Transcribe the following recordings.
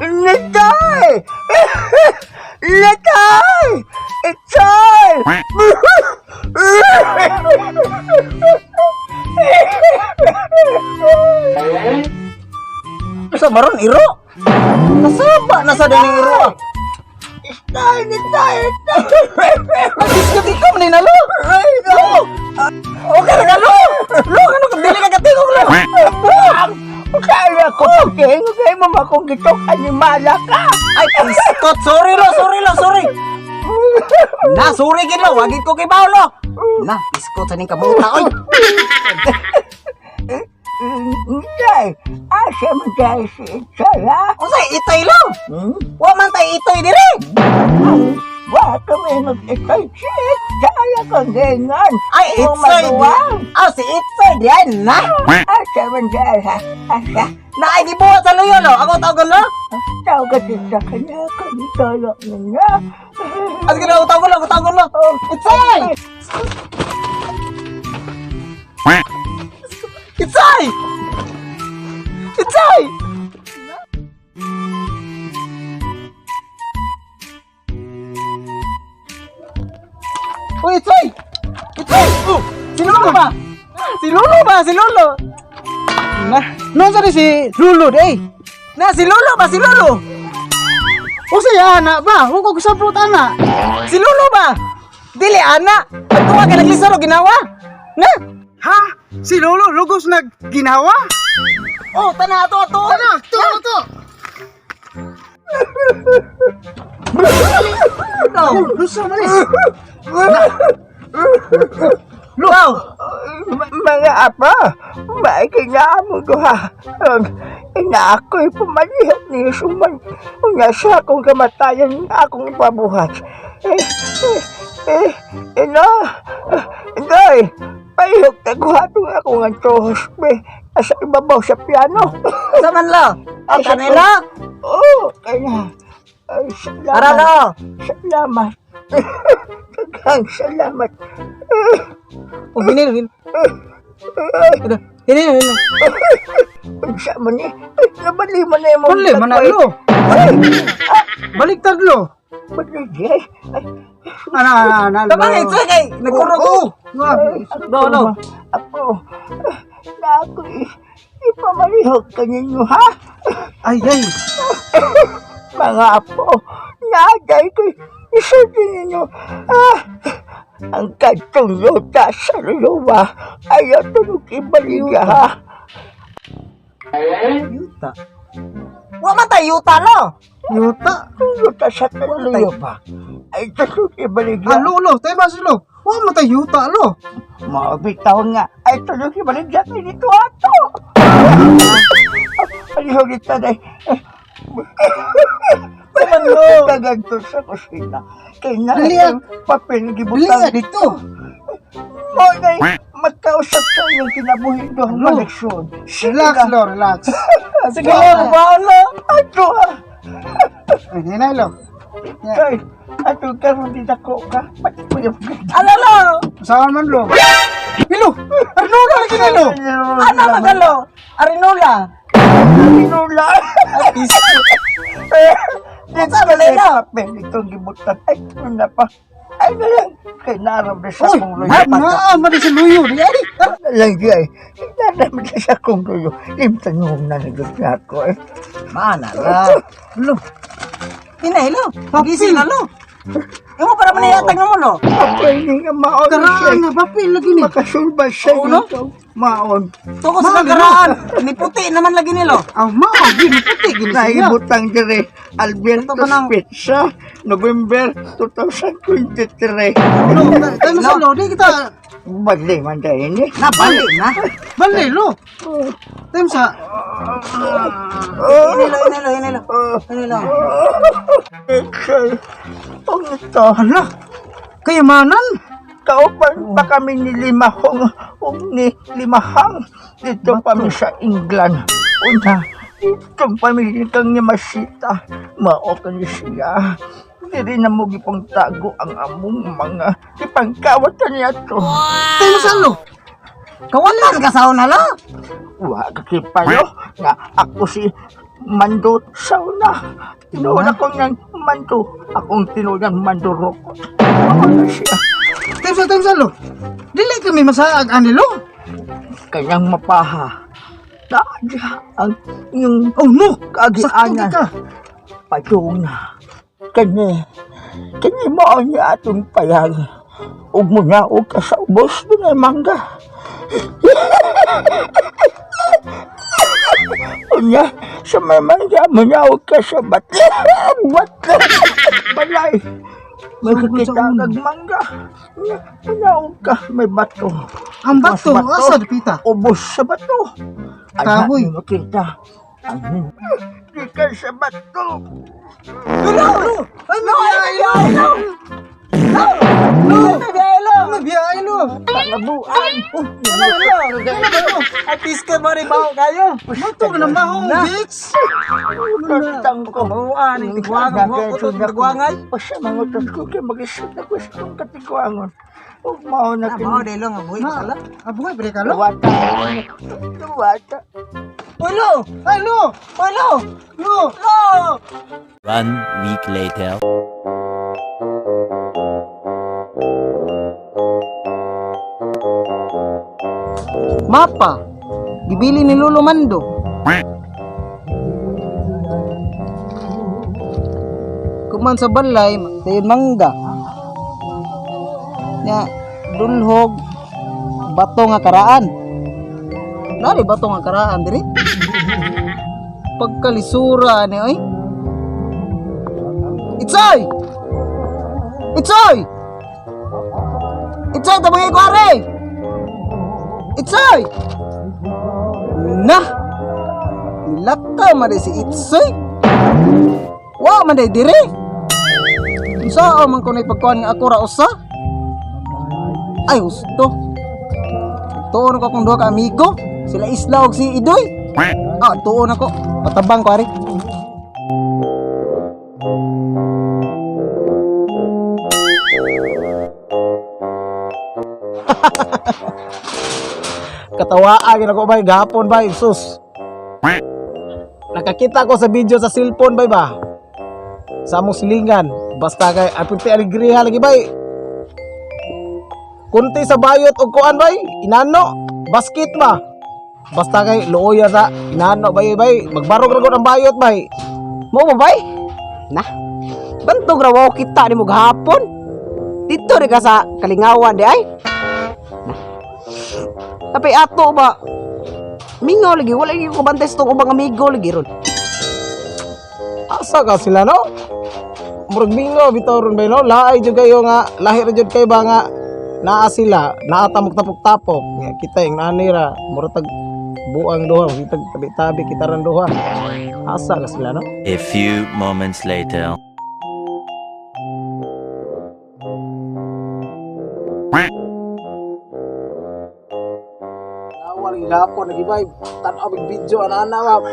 Nitay! Nitay! Itay! Sa maron iro. Nasaba na sa dining iro ah. Itay! Nitay! Itay! Nagdiskat ikaw man lo. Ay, no! Okay ra ka lo. Lo kano ka dili ka katingog lo. Kaya ko pagtingog ay mo akong gitok animala ka! Ay, iskot. Sorry lo, sorry lo, sorry. Na, sorry gid lo. Wagid ko kay lo. Na, iskot sa ning kabuta oy. Nitay! Asa man tayo si Itay, ha? Unsay itay lo? Hmm? Wa man tay itoy dire. Wa kami mag-itay si Itay akong gingan! Ay, Kung itsoy. maduwang. Ah, si itsoy di ay na. Asa man tayo, ha? Asa? Na ay gibuhat sa luyo lo. Ako tawgon lo. Tawag ka sa kanya, kanitolo niya. As gina ako tawgon lo, ako tawgon lo. Itsoy! Itsoy! Itsoy! Uy, Itsoy! Itsoy! Oh, si Lolo ba? Si Lolo ba? Si Lolo! Na, noon sa si Lolo di. Na, si Lolo ba? Si Lolo! O siya ana ba? Huwag ko sabot ana. Si Lolo ba? Dili, ana! Pagtuwa ka naglisor o ginawa! Na! Ha? Si Lolo lugos nag ginawa? Oh, tana ato ato! Tana, to to. No! Lusa man ni. No! Mga apa, maikinaamo ko ha. Ina ako'y pumalihat ni Suman. Una sa akong kamatayan akong ipabuhat. Eh, eh, eh, ina, inday, pahihok taguhatong akong ang tuhos, be, sa ibabaw sa piano. Sa man lo? Ang kanila? Oo, kaya. Ay, salamat. Tara lo! Salamat. Daghang salamat. Oh, hinil, hinil. Hinil, hinil. Unsa man ni? Ay, nabali man na imong Bali man na lo. Ay, Baliktad lo. bali di ay. Ay, Ana ana ana. lo. Tama nga, Itsoy kay nagkurog ko. Ay, No, no. Apo, na ako ipamalihok ka ninyo, ha? Ay ay. Mga apo, naaday ko isulti ninyo. Ah, ang kadtong yuta sa luluwa ayaw tunog ibaliga, ha? Yuta. Wa man tay yuta lo. Yuta. Yuta sa taluyo ba? Ay tunog ibaliga. Ah, lolo, tayo ba silo? Wa mo tayo yuta lo. Mabitaw nga. Ay, tulog si Maligya kay dito ato. Alihog ito na. Saman lo. Kaganto sa kusina. Kay na Dali ah. papel Dili gibutang. ah, dito. Mo na magkausap sa inyong kinabuhi doon Ano? koleksyon. Relax lo, relax. Sige lo, baon lo. Ato ah. Ay, hinay lo. Kay, ato karon di dako ka. Pati ko yung Ano lo? Saan man lo? Hilo! Arnola lagi na lo! Ano magalo? Arinola. Pinula. Unsa man lo? Papel itong gibutan. Ay, na pa. Ay, na lang. Kay naram na sa Uy, akong luyo. naa man ni si Luyo di ay. Na lang di ay. Naram na sa akong luyo. Limtanong na nagot na ako eh. Mana la. Lo. Hinay lo. Gising na lo. Imo para man ihatag namo lo. Papel ni nga maon siya. Karaan nga papel lagi ni. Makasulba siya Oo, no? dito. Maon. Tuko sa karaan. Ni puti naman lagi nilo. Aw mao gini puti gini siya. Naibutang dire. Alberto's Ito ba nang- Pizza, November 2023. Lo, tayo sa lo di kita Bali man dahil ni. Na bali na. bali lo. Tayo sa Hinay lo, hinay lo, hinay lo. Hinay lo. Excel. Ang ito. hala. Kayamanan. Kaupan pa kami ni Limahong o ni Limahang. Dito kami sa England. Una, itong pamilya kang ni Masita. Mao ka ni siya. Diri na mo gipangtago ang among mga gipangkawatan niya to. Tayo sa lo. Kawalan ka sa una lo. Wa ka kipayo nga ako si Mando Sauna. Tinuod ako ng Mando. Akong tinuod ng Mando Rokot. Ako na siya. Time sa lo. Dili kami masaag ani lo. Kanyang mapaha. Taadya ang inyong Oh no. Sakto kaagianan. ka. Padung na. Kani, kani mao niya atong payag. Ug muna og ka sa ubos dunay mangga. Unya, sa may mangga, muna og ka sa batla. Batla. Balay. May kakita kag mangga. Unya, muna og ka, may bato. Ang bato, Mas asa dipita? Ubos sa bato. Anak, Kahoy. makita. Ang gikan sa bato. Lo! Ay, may biyahe lo! Lo! May biyahe lo! May biyahe lo! Pangabuan. Ano lo? At least ka ba rin baho kayo? Mato ka na mahong, bitch! Tang ko. Mabuan, tigwangan mo. Utot tigwangay. Basta mangutot ko kay mag-isip ako sa itong katigwangon. Ug mao na Ah, mao dahil nga buhi ka lo. Ah, buhay pa ka lo? Luwata. Luwata. Uy lo! Ay, lo! Uy lo! Lo! Lo! One week later. Mapa. Gibili ni Lolo Mando. Kuman sa balay, dayon mangga. Nya dulhog bato nga karaan. Nari bato nga karaan diri. Pagkalisura ni oy. Itsoy! Itsoy! Itsoy, tabangay ko are! Itsoy! Nah! Nilakaw man di si Itsoy! Wa man day dire! Unsa man ko pagkuhan nga ako ra usa? Ay husto. Tuon ko akong duha ka amigo, sila Isla ug si Idoy. Ah, tuon ako. Patabang ko ari. Katawaan gid ako bay gahapon bay sus. Nakakita ko sa video sa cellphone bay ba. Sa among silingan basta kay apinte alegria lagi bay. Kunti sa bayot og kuan bay, inano, basket ba. Basta kay luoya sa inano bay bay, magbarog ra gud ang bayot bay. Mo ba bay? Nah. Bantog ra wa kita nimo gahapon. Dito ri ka sa kalingawan di ay. Nah. Tapi ato ba? Mingaw lagi wala lagi ko bantay sa tong ubang amigo lagi ron. Asa ka sila no? Murag bingo bitaw ron bay no? Laay jud kayo nga lahi ra jud kay ba nga naa sila, naa ta magtapok-tapok. Nga kita yung nani ra, murag tag buang duha, kita tabi-tabi kita ran duha. Asa ka sila no? A few moments later. Awa lagi gapon lagi bay, tan-aw big video ana-ana ba.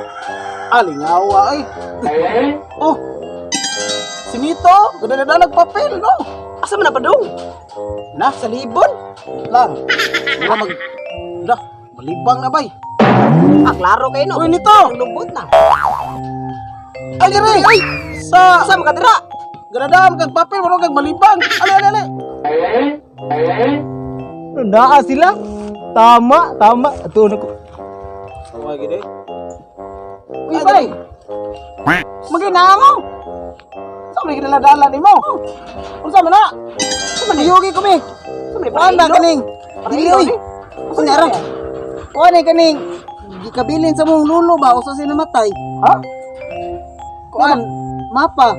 Alingawa ay. Oh. Si Mito, ganda na papel no. Asa man na padung? Na, Sa libon? lang. Mura mag Dah, malibang na bay. Ah, klaro kayo no. Uy, nito! Ang lubot na. Ay, diri! Ay! Sa Asa man ka dira? Gradam kag papel mo kag malibang. Ale ale ale. Naa sila. Tama, tama. Ato na ko. Tama gid eh. Uy, bay. Magina mo. Sa may ginadala nimo. Unsa man na? Sa man yugi ko mi. Sa man Kuan ba kaning? Dili oy. Asa niya ra? Kuan ay kaning gikabilin sa mong lulo ba usa siya namatay. Ha? Kuan mapa.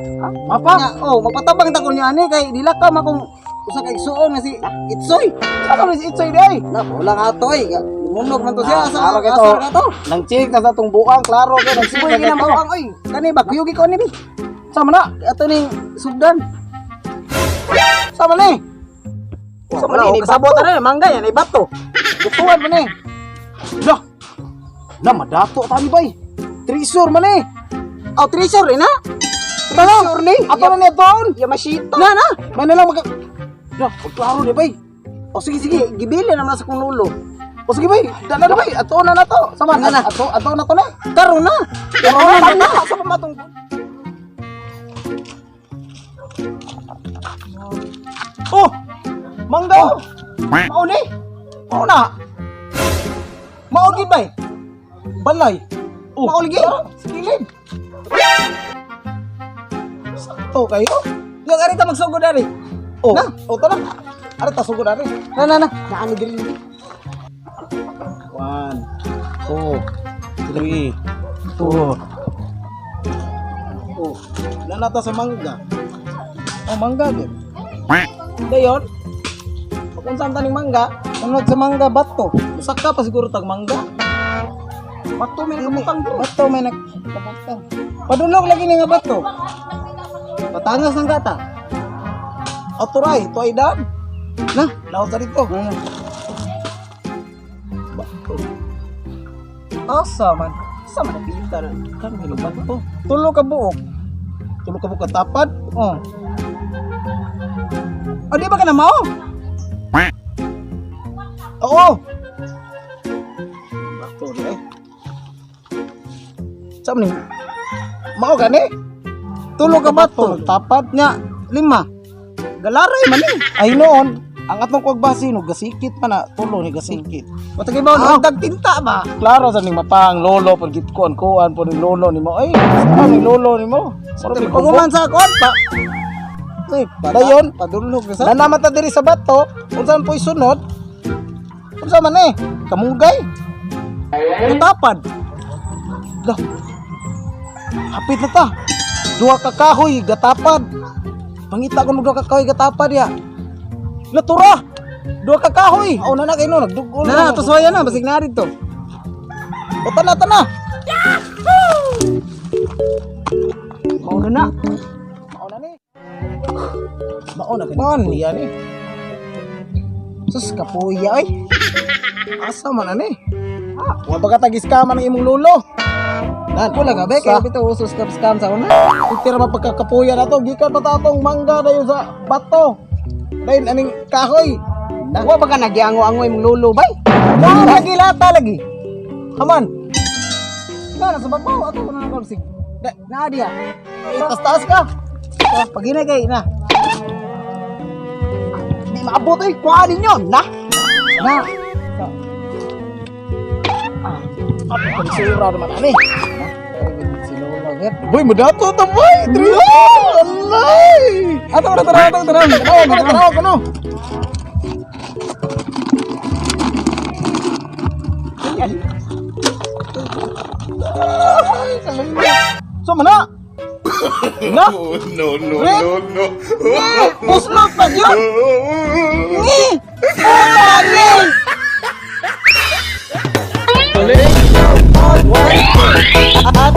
Mapa? Nya, oh, magpatabang ta ko niya ani kay dila ka makong usa ka igsuon nga si Itsoy. Sa man si Itsoy di ay? Na wala nga ato ay. Munog man to siya sa Klaro asa kay to. ka to. Nang chik na sa tong buang klaro kay nang chik Uy, na gina kay to. ang oy. Kani ba kuyugi ko ni bi. Sa man na? Ato ning sugdan. Sa man ni? Sa man ni Kasabot na mangga yan ay bato. Gutuan man ni. Lah. Na madato tani bay. Treasure man eh. Oh, treasure ina. Tara. Sure ni. Ato na niya doon. Yamashita. Na na. May na lang magka. Na, klaro ni bay. O sige sige. Gibili naman sa kong lolo. O sige bay. Dala na bay. Ato na na to. Sama Na, na. Ato ato na to na. Karon na. Karon na. na. Sa pamatong. Oh. Mangga. Oh. Mao ni. Mao na. Mao gid bay. Balay. Oh. Mao lagi. Sa kilid. Sakto kayo. Yung ari ta magsugod ari. Oh. Na. Oh, tara. Ari ta sugod ari. Na na na. Naani diri. 1, 2, 3, 4. Oh, nanata sa mangga. Oh, mangga gid. Dayon. Pag unsa taning mangga, unod sa mangga bato. Usak ka pa siguro tag mangga. Bato may nakabutang diri. Bato may nagkabutang. Padulog lagi ni nga bato. Patangas ng gata. Aturay, to ay daan. Na. Laot sa dito. Bato. Asa man. Sa man pita na. Kan may bato. Tulo ka buok. Tulo ka buka tapad. Oh. O di ba ka na mao? Oo. Bato ni eh. Sa man ni? Mao gani? Tulo ka bato. Tapad. Nya lima. Galaray man ni. Ay noon, ang atong kwag basi no gasikit pa na tulo ni gasikit. Watag ibaw Ah. ah. tinta ba? Klaro sa ning mapang lolo pud gitkuan kuan pud ning lolo nimo. Ay, sa ning lolo nimo. Mura may Pag kubo. man sa kon pa. Uy, Dayon. padulog na sa. Nanaman ta diri sa bato, unsa man po'y sunod? Unsa man eh? Kamunggay. Tapad. Lah. Hapit na ta. Duha ka kahoy gatapad. Pangita ko duha ka kahoy gatapad ya. Natura. Duha ka kahoy. Aw na na kay no nagdugol. Na na tuswaya na basig na dito. O tana tana. Mao na na. Mao na ni. Mao na kani. Mao ni. Kuya ni. Sus kapuya oy. Asa man ani? Ah, wa ba ka tag-scam ang imong lolo? Dan pula ka be kay bitaw uso scam scam sa una. Itira ba pagkakapuya na to? Gikan pa ta atong mangga dayon sa bato. Dayon aning kahoy. Na wa ba ka nagyango-angoy mong lolo bay? Na lagi lata lagi. Haman. Na sa babaw ato na na sig. Na dia. Taas-taas ka. Pag kay na. Di maabot oy, kuha ninyo na. Na. Pagsura naman ani. Si lolo git. Boy, mudato ta boy. Diri. Alay. Ato na tara ato tara. Tanaw kono, tanaw kono. So mana? Na? No, no, Re? no, no. Eh, buslot pa yun. Ni. Puta ni. At